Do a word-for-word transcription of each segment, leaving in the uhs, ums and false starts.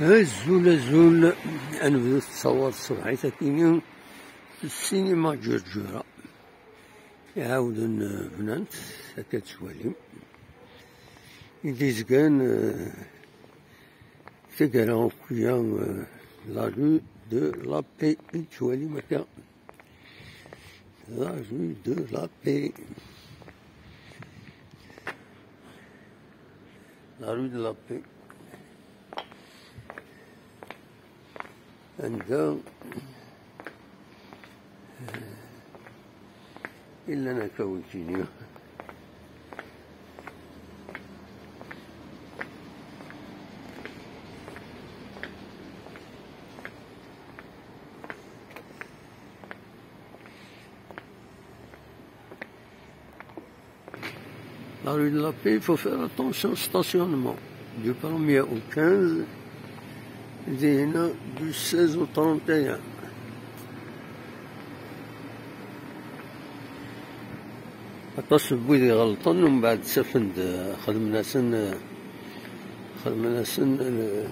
Azul, azul. Ad nebdu ttawer ṣṣbeḥ-it akkin s ssinima Ǧerǧura. Iɛawden, eh, bnan-t, akka tettwalim. I d-izgan, eh, taggara akya, eh, la rue de la Paix, i tettwalim akka. La rue de la Paix. La rue de la Paix. Anda, eh, i llan akka wikini. La rue de la Paix, il faut faire attention au stationnement. Du premier au quinze, dina du seize au trente et un. Aṭas n wid iɣelṭen, umbeɛd ttafen-d, xedmen-asen, xedmen-asen, eh,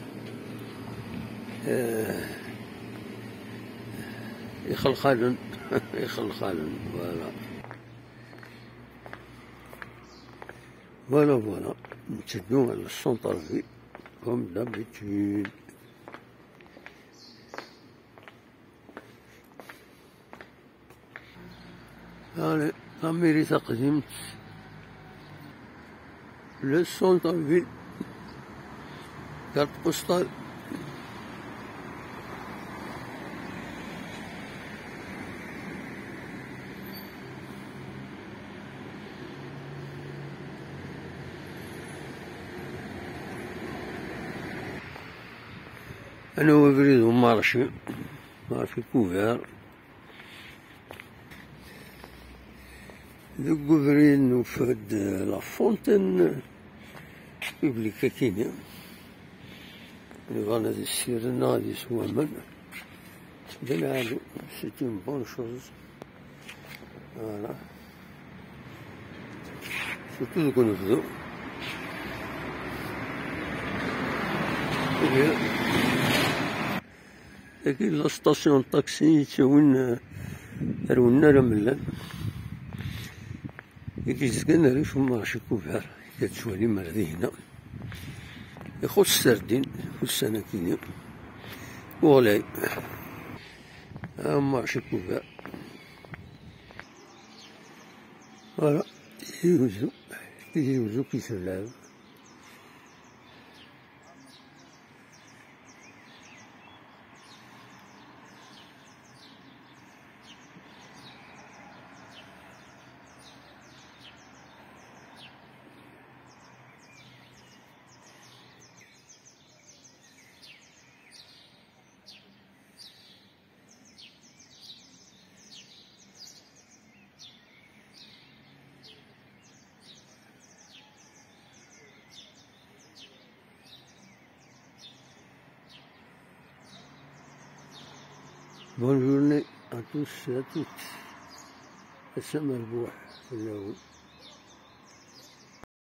eh, ixelxalen. Ixelxalen, voilà. Voilà, voilà. Netteddu ɣer le centre-ville, comme d'habitude. Allez, la mairie taqdimt. Le centre-ville. Carte postale. Anaw abrid umarci, marci kubar. Deg ubrid nufa-d la fontaine publique akini. Nebɣa ad issiren neɣ ad yeswa aman. D lɛali, c'est une bonne chose. Voilà. Surtout deg unebdu. Dagi la station n taxi yettawin, eh, ar wennar amellal. I yezgan rrif n Marci Kubar, i tettwalim ar dihina. Ixuṣṣ serdin ussan-agi-nni. Uɣlay. Ah, Marci Kubar. Voilà. Tizi Wezzu. Tizi Wezzu qui se lève. Bonne journée à tous et à toutes. Ass amerbuḥ fell-awen.